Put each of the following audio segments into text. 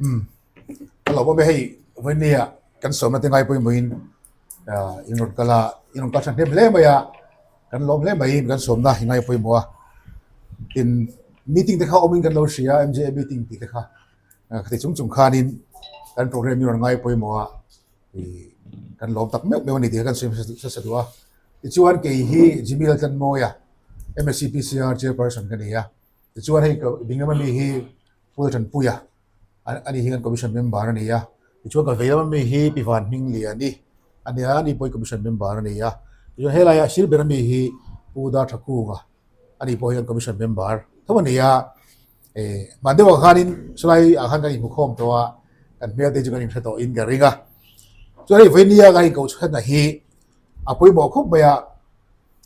Umm a lo awm e hei vawinia kan sawmna te ngai pawimawhin ah in rawn kal a in rawn kal tha hnem hle mai a kan lawm hle mai kan sawmna hi ngai pawimawh a tin meeting te kha awmin kan lo hria a M_J_A meeting tih te kha khati chung chung khanin kan program hi rawn ngai pawimawh a ih kan lawm tak meuh meuh a ni tih kha kan sawi hmasa duh a tichuan kei hi Jimmy Laltlanmawia M_S_C_P_C_R chairperson ka ni a tichuan hei ding lama mi hi Pu Tanpuia a ni hi kan commission member a ni a, tichuan ka vei lama mi hi Pi Van Hmingliani a ni a, ani pawh hi commission member a ni a, tichuan helaiah sir ber ami hi Pu Darthakunga a ni pawh hi kan commission member tho a ni a, eh hman deuhah khanin sawlai ah khan kan inhmukhawm tawh a, kan hmel te chu kan inhre tawhin ka ring a, chuan hei vawinia kan inkohchhuatna hi a pawimawh khawp mai a,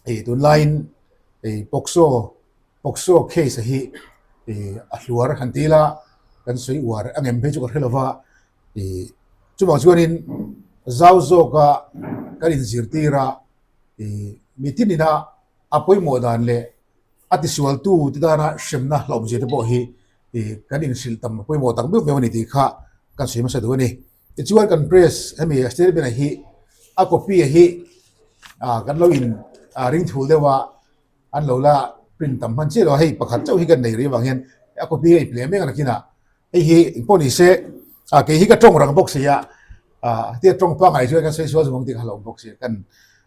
eh tunlaiin eh POCSO POCSO case hi ih a hluar han ti ila kan sawi uar a ngem phei chu ka hre lova ih chuvang chuanin zau zawka kan inzirtir a ih mitin ina a pawimawh dan leh a tisualtu te tana hremna hlauhawmzia te pawh hi ih kan inhrilh tam a pawimawh tak meuh meuh a ni tih kha kan sawi hmasa duh a ni. Tichuan kan press hemi statement ah hi a copy ah hi ah kan lo in ah ring thul deuh a. An lo la print tam hman chiah lo a, hei pakhat chauh hi kan nei rih avang hian a copy a inpleh mek a nakinah hei hi engpawh ni se ah kei hi ka tawng rang bawk si a ah hetia tawng pangngai chuan kan sawi sual zawng tih kha a hlauhawm bawk si a kan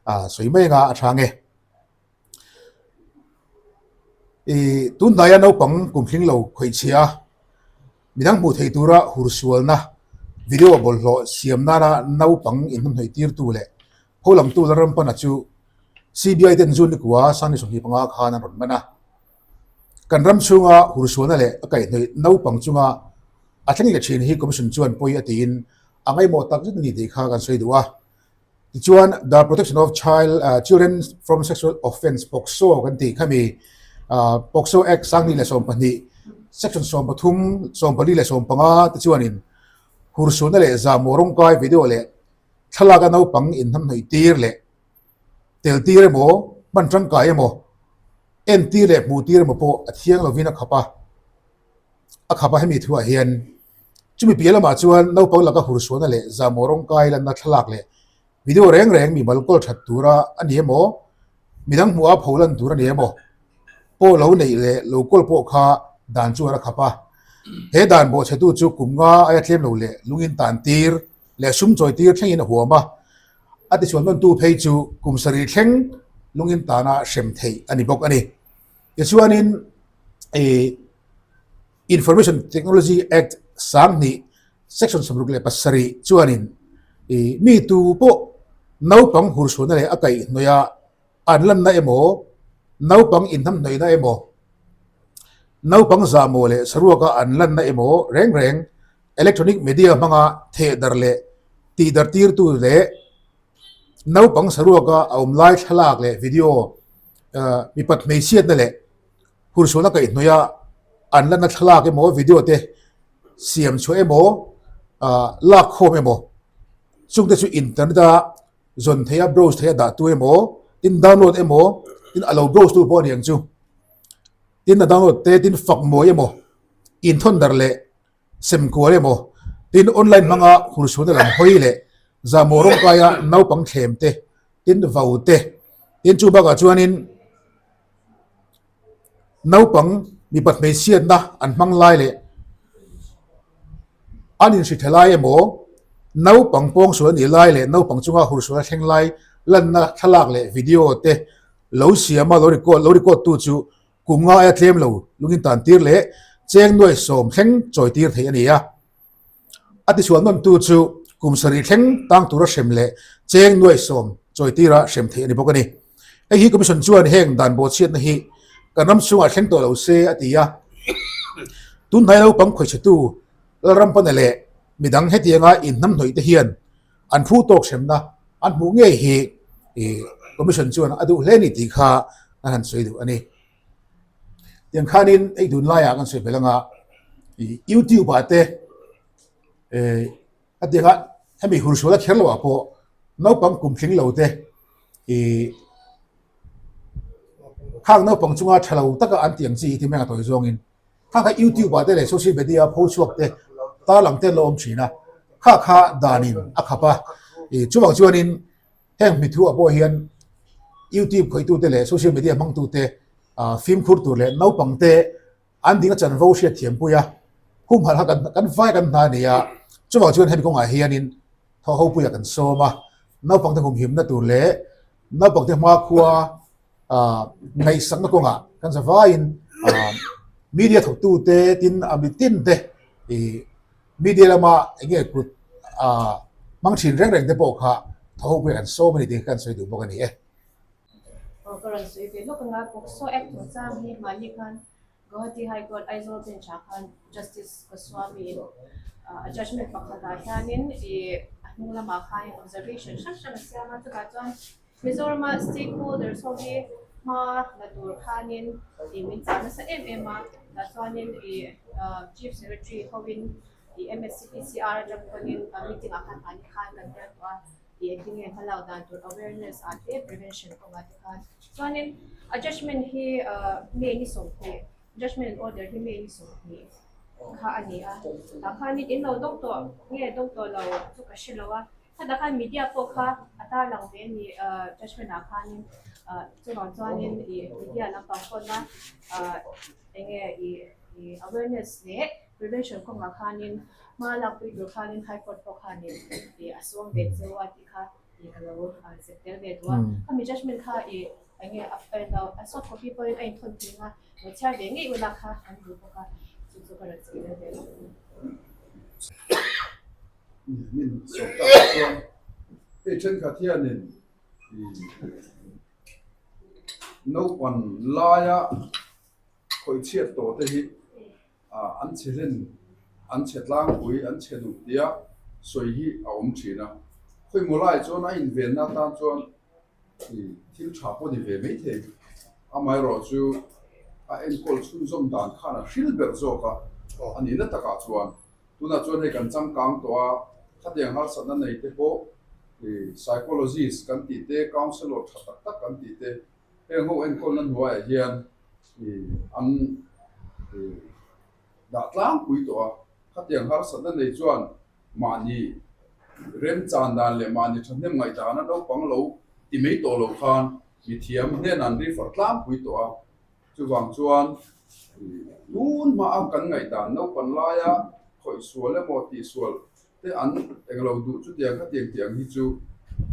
ah sawi mai anga a tha nge. Ih tun hnaia naupang kum hling lo khawih chhia midang hmuh theih tura hur sualna video bawlhhlawh siam nana naupang inhnamhnawih tirtu leh Ho lamtu Lalrampana chu CBI ten June nikua Sangni 25 khan an rawn man a. Kan ram chhunga hursualna leh a kaihhnawih naupang chunga a thleng leh thin hi Commission chuan pawi a tiin a ngaihmawh tak zet a ni tih kha kan sawi duh a. Tichuan The Protection of Child Children from Sexual Offence, POCSO, kan tih khami POCSO Act Sangni leh 12 Section 13, 14 leh 15 te chuanin hursualna leh zahmawh rawngkai video leh Thlalaka naupang inhnamhnawih tir leh tel tir emaw, hman tangkai emaw, en tir leh hmuh tir emaw pawh a thiang lovin a khap a. A khap a hemi thuah hian chumi piah lamah chuan naupang laka hursualna leh zahmawh rawngkai lanna thlalak leh video reng reng mimal kawl that tura a ni emaw, midang hmuha pho lan tur a ni emaw pawh lo neih leh lo kawl pawh kha dan chuan a khap a. He dan bawhchhetu chu kum nga aia tlem lo leh lungin tan tir leh sum chawi tir thlengin a huam a, a tichuan nawntu phei chu kum sarih thleng lungin tana hrem theih a ni bawk a ni. Tichuanin ih Information Technology Act 2000 Section 67 chuanin ih mi tu pawh naupang hurchhuahna leh a kaihhnawih a an lanna emaw, naupang inhnamhnawihna emaw, naupang zahmawh leh saruaka an lanna emaw reng reng electronic media hmanga theh darh leh tih darh tirtu leh naupang saruaka a awm lai thlalak leh video mipat hmeichhiatna leh hursualna kaihhnawih a an lanna thlalak emaw video te siam chhuah emaw lak khawm emaw chungte chu internet a zawn theih a browse theih a dah tu emaw tin download emaw tin a lo browse tu pawh a ni ang chu tin a download te tin fak mawi emaw inthawn darh leh sem kual emaw tin online hmanga hursualna lam hawi leh zahmawh rawngkaia naupang thlem te tin vau te tin chu bakah chuanin naupang mipat hmeichhiatna an hmang lai leh an inhri lai emaw naupang pawngsual a nih lai leh naupang chunga hursual a thleng lai lanna thlalak leh video te lo siama lo record lo record tu chu Kum nga aia tlem lo lungin tan tir leh cheng nuai sawm thleng chawi tir theih a ni a. A tichhuah nawntu chu kum sarih thleng tang tura hrem leh cheng nuai sawm chawi tira hrem theih a ni bawk a ni. Hei hi Commission chuan heng dan bawhchhiatna hi kan ram chhungah thleng tawh lo se a ti a. Tunhnai naupang khawihchhetu Lalrampana leh midang hetianga inhnamhnawih te hian an phu tawk hremna an hmuh ngei hi Commission chuan a duh hle ni tih kha an han sawi duh a ni. Tiang khanin ei dun laiah kan sawi belh anga YouTube ah te a tianga hemi hursual a kher loh ah pawh naupang kum tling lo te khang naupang chunga tha lo taka an tiang chi hi ti mai ang a tawi zawngin khang kha YouTube ah te leh social media pho chhuak te. tarlang te an lo awm thin a, kha kha danin a khap a. Chuvang chuanin heng mithuah pawh hian YouTube khawihtute leh social media hmangtute fimkhur tur leh naupangte an ding a chanvo hriat thiampui a, humhalh kha kan vai kan hna a ni a. Chuvang chuan hemi kawngah hianin thawhhopuiah kan sawm a, naupangte humhimna tur leh naupangte hmakhua ngaihsakna kawngah kan za vaiin media thawktute tin a mitin te ih media lama eng nge kut hmang thin reng reng te pawh kha thaw ho pawh an sawm a ni tih kha kan sawi duh bawk a ni e. Aw ka rawn sawi ve lawk anga POCSO Act chungchang hi mahni khan Guwahati High Court Aizawl Bench ah khan Justice Goswami in a judgement pakhatah hianin ih a hnung lamah khanin observation hrang hrang a siam a chutah chuan Mizorama stakeholders ho hi hma la tur khanin ih min chah nasa em em a, tah chuanin ih Chief Secretary hovin ih MSCPCR atang pawhin meeting ah khan mahni khan kan tel tawh a, ih engtin nge hmalak dan tur awareness ah te prevention kawngah te khan. Chuanin a judgement hi May ni 20 judgement and order hi May ni 20 kha a ni a, tah khanin in lo dawng tawh nge dawng tawh lo chu ka hre lo a. Khatah khan media pawh kha a tarlang ve a ni judgement ah khanin chuvang chuanin ih media lampang pawna eng nge ih ih awareness leh prevention kawngah khanin hma lakpui tur khanin high court pawh khanin ih a sawm ve cheu a tih kha ih ka lo zep tel ve duh a. Khami judgement kha ih eng nge a soft copy pawhin a inthawn thing a lo chhiar ve ngei ula kha an duh bawk a chu chu ka rawn zep tel ve lawk a ni. Min sawm tak ah chuan hei thenkhat hianin naupan laia khawih chhiat tawh te hi an chhe hlen an chhe tlangpui an chhe duh tia sawi hi a awm thin a. Khawimaw lai chuan a invenna atan chuan thil tha pawh ni ve mai thei. Amaherawh chu a enkawl chhunzawm dan khan a hril ber zawk a, a nihna takah chuan. Tunah chuan hei kan changkang tawh a, khatiang harsatna nei te pawh psychologist kan tih te, counsellor tha tak tak kan tih te, heng ho enkawlna hnuaiah hian an dah tlangpui tawh a. Khatiang harsatna nei chuan mahni remchan dan leh mahni thahnem ngaihdana naupang lo ti mai tawh lo khan mithiam hnenah an refer tlangpui tawh a. Chuvang chuan tun hmaa kan ngaihdan naupan laia khawih sual emaw tih sual te an englo duh chutiang khatiang tih ang hi chu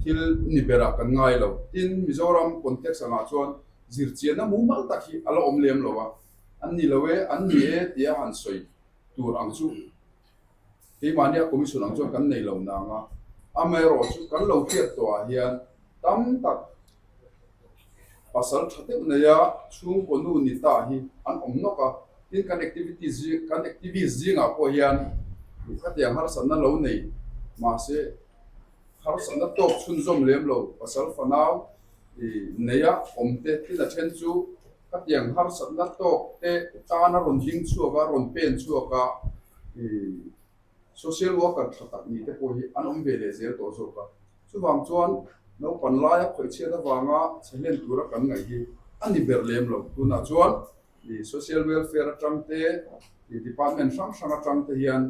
thil ni berah kan ngai lo. Tin, Mizoram context angah chuan zirchianna mumal tak hi a la awm lem lo a, an ni lo e, an ni e tia han sawi tur ang chu keimahnia commission ang chuan kan nei lo nang a. Amaherawhchu kan lo hriat tawhah hian tam tak Pasal tha deuh neia chhungkaw nu ni ta hi an awm nawk a, tin kan activity zing kan activist zingah pawh hian khatiang harsatna lo nei mahse harsatna tawk chhunzawm lem lo pasal fanau neia awm te tin a then chu khatiang harsatna tawk te tana rawn ding chhuak a rawn pen chhuak a Social worker tha tak ni te pawh hi an awm ve leh zel tawh zawk a. Chuvang chuan naupan laia khawihchhiat avanga chhe hlen tura kan ngaih hi a ni ber lem lo. Tunah chuan social welfare atang te, department hrang hrang atang te hian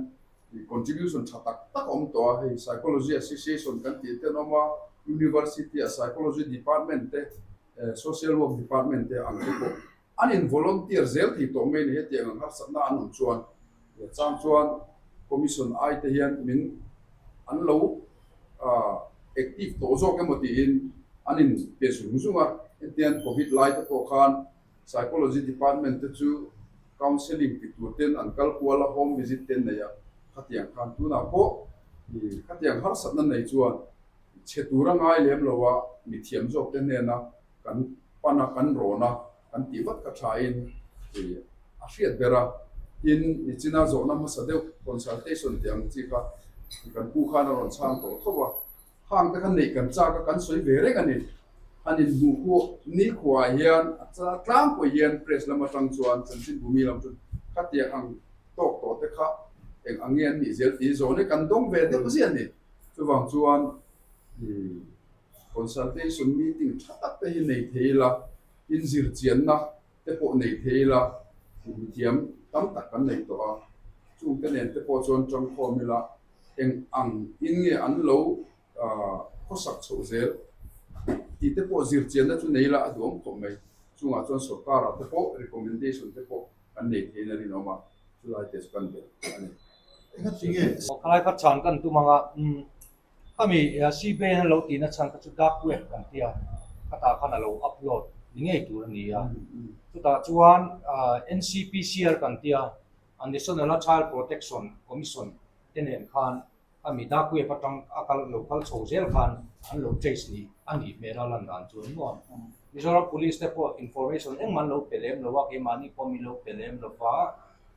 contribution tha tak tak a awm tawh a. Hei Psychology Association kan tih te an awm a, University ah Psychology department te, Social work department te ang te pawh An in volunteer zel thei tawh mai ni hetiang ang harsatna an awm chuan chang chuan commission ai te hian min an lo active tawh zawk emaw tiin an in pe zung zung a, hetiang covid lai te pawh khan psychology department te chu counselling ti tur ten an kal kual a home visit te an nei a, khatiang khan tunah pawh khatiang harsatna nei chuan chhe tura ngai lem lo a mithiam zawk te hnena kan pan a, kan rawn a, kan tih vat kha thain a hriat ber a. Tin, nichina zawhna hmasa deuh consultation tih ang chi kha kan pu khan a rawn chhang tawh tho a. Hang te kha neih kan chak a, kan sawi ve reng a ni. Han inhmuh khu nikhuaah hian a tlangpui hian press lam atang chuan chanchinbu mi lam chu khatiang ang tawk tawh te kha eng ang nge an nih zel tih zawhna hi kan dawng ve deuh ziah a ni. Chuvang chuan Consultation meeting tha tak te hi nei thei ila, inzirchianna te pawh nei thei ila, mithiam tam tak kan nei tawh a. Chungte nen te pawh chuan tangkhawm ila eng ang in nge an lo khawsak chhoh zel tih te pawh zirchianna chu nei ila a duhawm khawp mai. Chungah chuan sorkarah te pawh recommendation te pawh kan nei theiin a rinawm a, chulai te chu kan belh a ni. Engatinge? Khalai kha chhan kan tum ang a, khami CBI an lo tihna chhan kha chu dark web kan tia, khatah khan a lo upload ni ngei tur a ni a. Chutah chuan NCPCR kan tia, National Child Protection Commission te nen khan Khami dark web atang a kal lo kal chho zel khan an lo trace ni a nih hmel a lan dan chuan maw. Mizoram Police te pawh information engmah an lo pe lem lo a, keimahni pawh min lo pe lem lo va,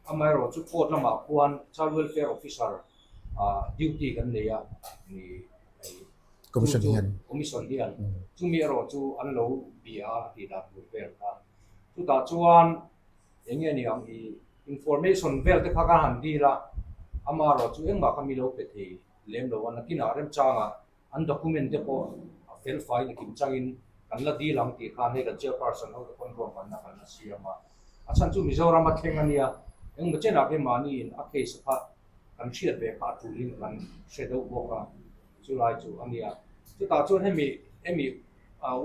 amaherawh chu court lamah khuan Child Welfare Officer duty kan nei a ni hei Commission hian Commission hian chumi erawh chu an lo bia a tih dan tur vel kha. Chutah chuan Eng nge ni ang i information vel te kha ka han dil a, amaherawh chu engmah kha mi lo pe thei lem lo a, nakinah remchangah an document te pawh a fel faiin a kim changin kan la dil ang tih khan hei kan chairperson ho te pawn ruahmanna kan la siam a, a chhan chu Mizoram a thleng a nia, engmaw chenah khin mahniin a case kha kan hriat ve kha a tulin kan hre deuh bawk a, chulai chu a nia. Chutah chuan hemi hemi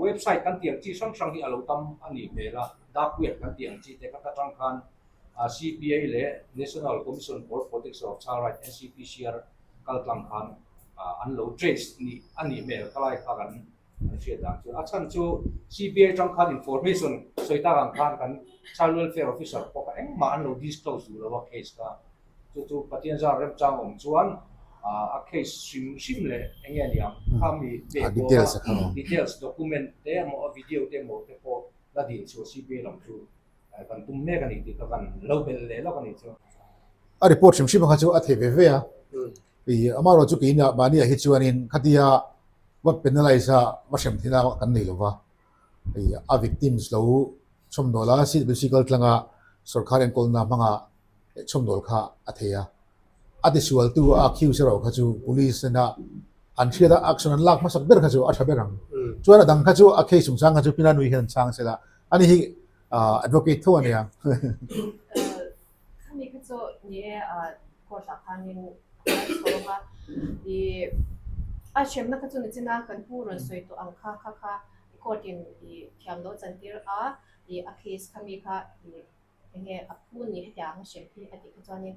Website kan tih ang chi hrang hrang hi a lo tam a nih hmel a, dark web kan tih ang chi te kha ta tang khan CPA leh National Commission for Protection of Child Right, NCPCR, kal tlang khan an lo trace nih a nih hmel khalai kha kan kan hriat dan chu. A chhan chu CPA tang khan information sawi tak ang khan kan Child Welfare Officer pawh kha engmah an lo disclose duh lo a case kha. Chu chu Pathian zar remchang awm chuan a case hrim hrim leh eng nge niang kha mi pek bawk a details document te emaw a video te emaw te pawh la dil chhuah CBI lam chu kan tum mek a ni tih kha kan lo belh leh lawk a ni chu. A report hrim hrim kha chu a thei ve ve a, ih amaherawh chu keini ah mahni ah hi chuanin khatia va penalize a va hrem theihna kan nei lova, ih a victims lo chhawmdawl a CWC kal tlanga sorkar enkawlna hmanga chhawmdawl kha a thei a, a tisualtu a accuse erawh kha chu police ina an hriat a action an lak hmasak ber kha chu a tha ber ang. Chuan a dang kha chu a case chungchang kha chu Pina Nui hian an chhang sela, ani hi advocate tho a nia. Khami kha chu ni e court ah khanin a kal chho ang a, ih a hremna kha chu nichina kan pu rawn sawi tawh ang kha kha kha court in ih thiam lo chantir a, ih a case khami kha ih Eng nge a phu ni hetiang a hrem hi a tih kha chuanin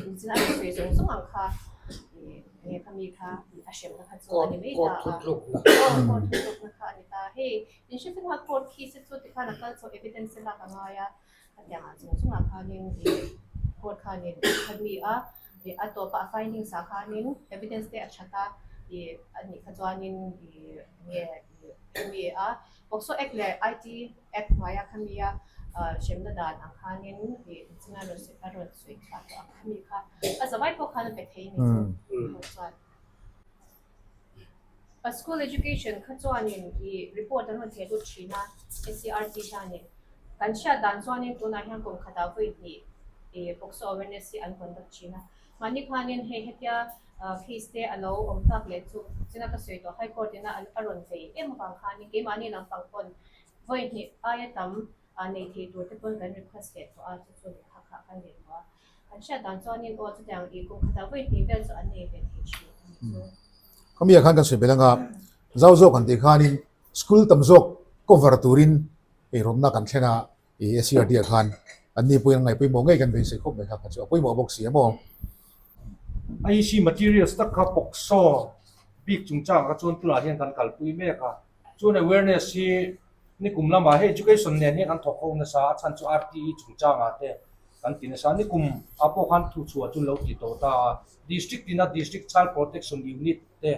nichina a sawi zawng zawng ang kha eng nge kha mi kha a hremna kha chu a ni mai ta a court thutlukna kha a ni ta hei in hre feng a court khi se chu tikhan a kal chho evidence lak a ngai a hetiang ah zawng zawng ah khanin court khanin kha mi a a tawpa a findings ah khanin evidence te a that a ih a nih kha chuanin ih eng nge Hemi a POCSO Act leh IT Act hnuaia khami a hremna dan ang khanin ih china rawn sawi a rawn sawi chhuah tawh ang khami kha a zavai pawh khan a pe thei a ni chu court chuan. A school education kha chuanin ih report an rawn theh lut thin a SCRT hianin kan hriat dan chuanin tunah hian kum khatah vawi hnih ih POCSO awareness hi an conduct thin a. Mahni khanin hei hetia case te a lo awm tak leh chu china ka sawi tawh High Court ina a rawn vei em avang khanin keimahni lampang pawn vawi hnih aia tam nei thei tur te pawn kan request leh tawh a chu chu lehkha kha kan nei tawh a. Kan hriat dan chuanin aw chutiang ih kum khatah vawi hnih vel chu an nei ve thei thin a ni chu. Khawmia khan kan sawi belh anga zau zawk han tih khanin school tam zawk cover turin eirawmna kan thlen a I SCRT ah khan an ni pawhin an ngaih pawimawh ngei kan beisei khawp mai kha kha chu a pawimawh bawk si a maw? IEC materials tak kha POCSO bik chungchang kha chuan tunah hian kan kalpui mek a, chuan awareness hi nikum lamah hei education nen hian kan thawk ho nasa a chhan chu RTE chungchangah te kan ti nasa a, nikum ah pawh khan thuchhuah chu an lo ti tawh ta a, district tina district child protection unit te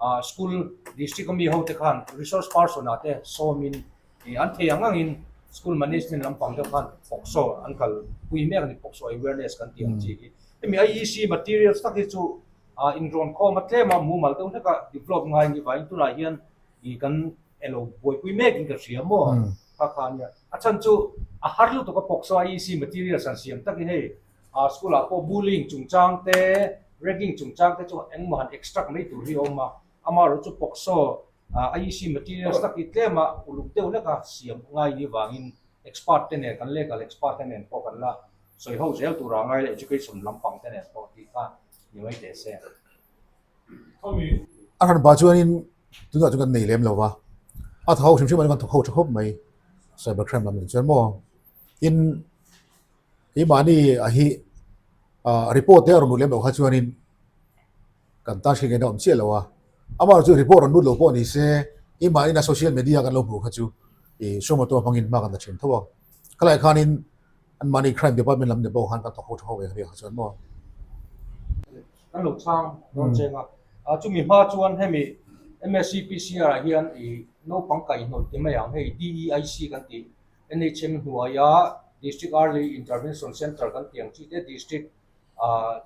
ah school district ami ho te khan resource person ah te sawmin Ih an thei ang angin school management lampang deuh khan POCSO an kal pui mek a ni, POCSO awareness kan tih ang chi hi. Hemi IEC materials tak hi chu ah inrawn khawm a tlem a mumal deuh hlek a develop ngai ni vangin tunah hian ih kan elo buaipui mek in ka hria maw kha kha ania. A chhan chu a har lutuk a POCSO IEC materials an siam tak hi hei ah school ah pawh bullying chungchang te ragging chungchang te chu engmaw han extract mai tur hi a awm a, amaherawh chu POCSO IEC materials tak hi tlema uluk deuh hleka siam ngai ni vangin expert te nen kan legal expert te nen pawh kan la Sawi ho zel tura ngai leh education lampang te nen pawh tih kha ni mai teh se. A hran pah chuanin tunah chuan kan nei lem lo va, a thaw ho hrim hrim ah chuan kan thawk ho tha khawp mai cyber crime lam nen chuan maw. Tin, keimahni a hi ah report te a rawn lut lem loh kha chuanin kan tan hriat ngaihna a awm chiah lo a, amaherawhchu chu report rawn lut lo pawh ni se keimahni a social media kan lo hmuh kha chu ih sumo to hmangin hma kan la thin tho a, khalaiah khanin An mahni crime department lam ni pawh khan kan thawk ho tha ho ve kha nia chuan maw. Kan lo chhang dawn cheng a, chumi hma chuan hemi MSCPCR ah hian ih naupang kaihhnawih ti mai ang hei DEIC kan tih NHM hnuaia District Early Intervention Centre kan tih ang chi te District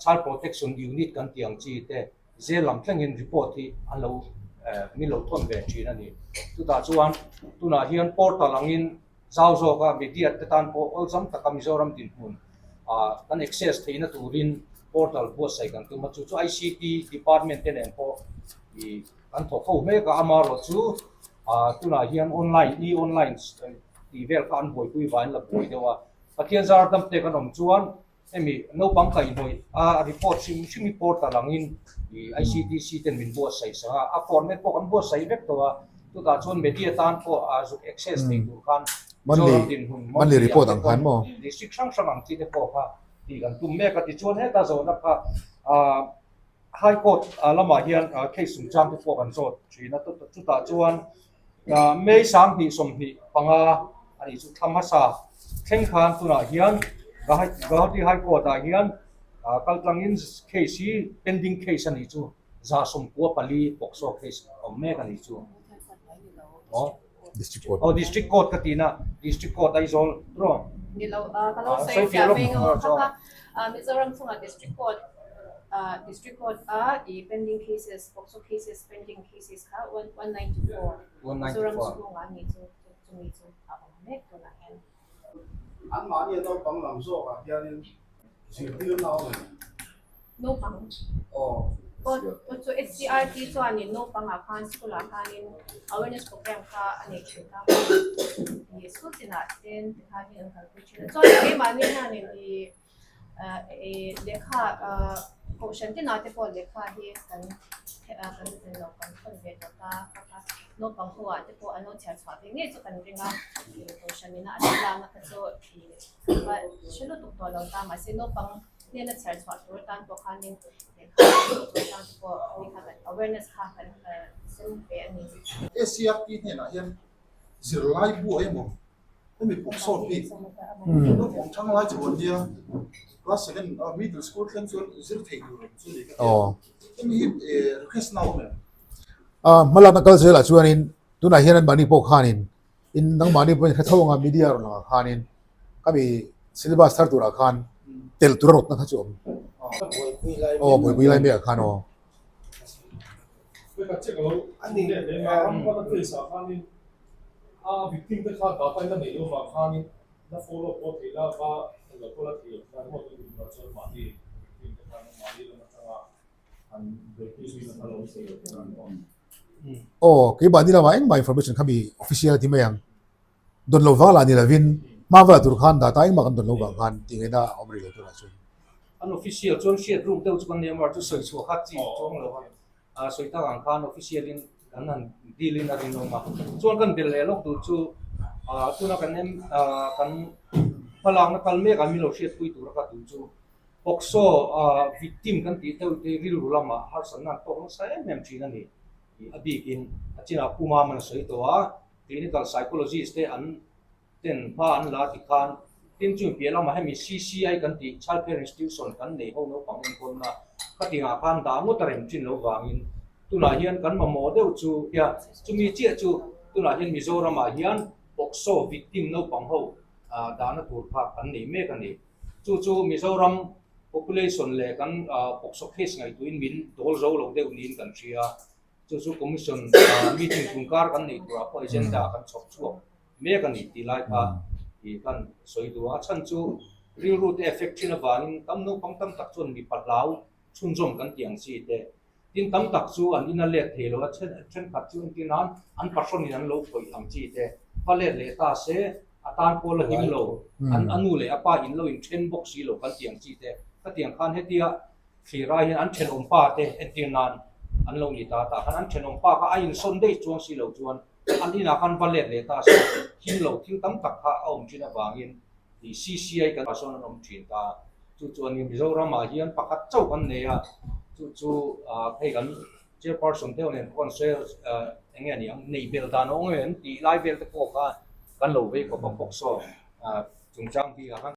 Child Protection Unit kan tih ang chi te zel lam thlengin report hi an lo min lo thawn ve thin a ni. Chutah chuan tunah hian portal angin Zau zawka media te tan pawh awlsam taka Mizoram dinhmun kan access theihna turin portal buatsaih kan tum a, chu chu ICT department te nen pawh ih kan thawk ho mek a, amaherawh chu tunah hian online e-online tih vel kha an buaipui vangin la buai deuh a, Pathian zar dam te kan awm chuan Hemi naupang kaihhnawih a report hrim hrim hi portal angin ih ICTC ten min buatsaih sak a, a format pawh kan buatsaih vek tawh a, chutah chuan media tan pawh a zuk access theih tur khan Mizoram dinhmun monthly report ang khan maw? District hrang hrang ang chi te pawh kha tih kan tum mek a, tichuan heta zawhna kha ah High Court lamah hian case chungchang te pawh kan zawt thin a, chutah chuan May 2025 a nih chu thla hmasa thleng khan tunah hian Guwahati High Court ah hian kaltlangin case hi pending case a nih chu 94 POCSO case awm mek a nih chu. District Court. Aw District Court ka tihna District Court Aizawl tiraw? Ni lo ka lo sawi fiah mai ang aw kha kha Mizoram chungah District Court District Court a i pending cases POCSO cases pending cases kha 194 Mizoram chhungah ni chu chumi chu a awm mek tunah hian. Anmahni a naupang lam zawkah hianin zirtirna a awm em? Naupang. Aw. Aw chu SCRT chuanin naupangah khan school ah khanin awareness program kha a nei thin ta. Ih school tinah ten tikhanin an kalpui thin a. Chuan keimahni hianin ih ih lehkha kohhran tinah te pawh lehkha hi kan kan lo kan thawn ve tawh ta kha naupang ho ah te pawh an lo chhiar chhuah ve ngei chu kan ring a. Kohhran ina an lakna kha chu ih hre lutuk tawh lo ta mahse naupang hnena chhiar chhuah tur atan pawh khanin lehkha chungchang te pawh ni kha kan awareness kha kan sem ve a ni. SCRT hnenah hian zirlai buai emaw hemi pawh sawt bik naupang thang lai chu an nia class seven middle school thleng chuan zir thei tur awm chu ni ka tia hemi hi request na awm em? Hmalakna kal zelah chuanin tunah hian anmahni pawh khanin In nangmahni pawhin hre tho anga media rawn langah khanin khami syllabus thar turah khan tel tura rawtna kha chu a awm. Aw buaipui lai mekah khan aw. Aw, keimahni lamah engmah information kha mi official a ti mai ang. Dawn lo vang lah ni lovin hma vel tur khan data engmah kan dawn lo vang khan tih ngaihna a awm rih lo turah chuan. An official chuan hriat ruk deuh chu kan nei a, amaherawhchu sawi chhuah kha chi chuang lo a, sawi tak ang khan official in kan han deal in a rinawm a. Chuan kan bel leh lawk tur chu tuna kan kan hmalakna kal mek a min lo hriatpui tura ka duh chu POCSO victim kan tih deuh te rilru lamah harsatna an tawk nasa em em thin a ni tih a bikin a chinah Pu Maman a sawi tawh a, clinical psychologist te an ten hma an la ti khan tin chu piah lamah hemi CCI kan tih Child Care Institution kan nei ho naupang enkawlna khatingah khan dah ngawt a rem thin lo vangin tunah hian kan mamawh deuh chu chumi chiah chu tunah hian Mizoramah hian POCSO victim naupang ho dahna tur kha kan nei mek a ni. Chu chu Mizoram population leh kan POCSO case ngaihtuahin min dawl zo lo deuh niin kan hria. Chu chu Commission meeting tunkar kan neih turah pawh agenda kan chhawp chhuak mek a ni tih lai kha ih kan sawi duh a. A chhan chu rilru te effect thin avangin tam naupang tam tak chuan mipa hlau chhunzawm kan tih ang chi te Tin tam tak chu an ina let thei lo a, thenkhat chu entir nan an pahrawnin an lo khawih ang chi te va let leh ta se. A tan pawh la him lo, an a nu leh a pa in lo inthen bawk si lo kan tih ang chi te. Khatiang khan hetia thlir ai hian an thenawm pa te entir nan an lo ni ta tah khan an thenawm pa kha a insawn daih chuang si lo chuan an inah khan va let leh ta se him lo thil tam tak kha a awm thin avangin ih CCI kan sawn an awm thin ta. Chu chuan Mizoram ah hian pakhat chauh kan nei a, chu chu hei kan Chairperson deuh nen pawh an sawi a, eng nge a ni ang, neih belh dan a awm em tih lai vel te pawh kha kan lo vei khawp ang bawk saw chungchang bikah khan.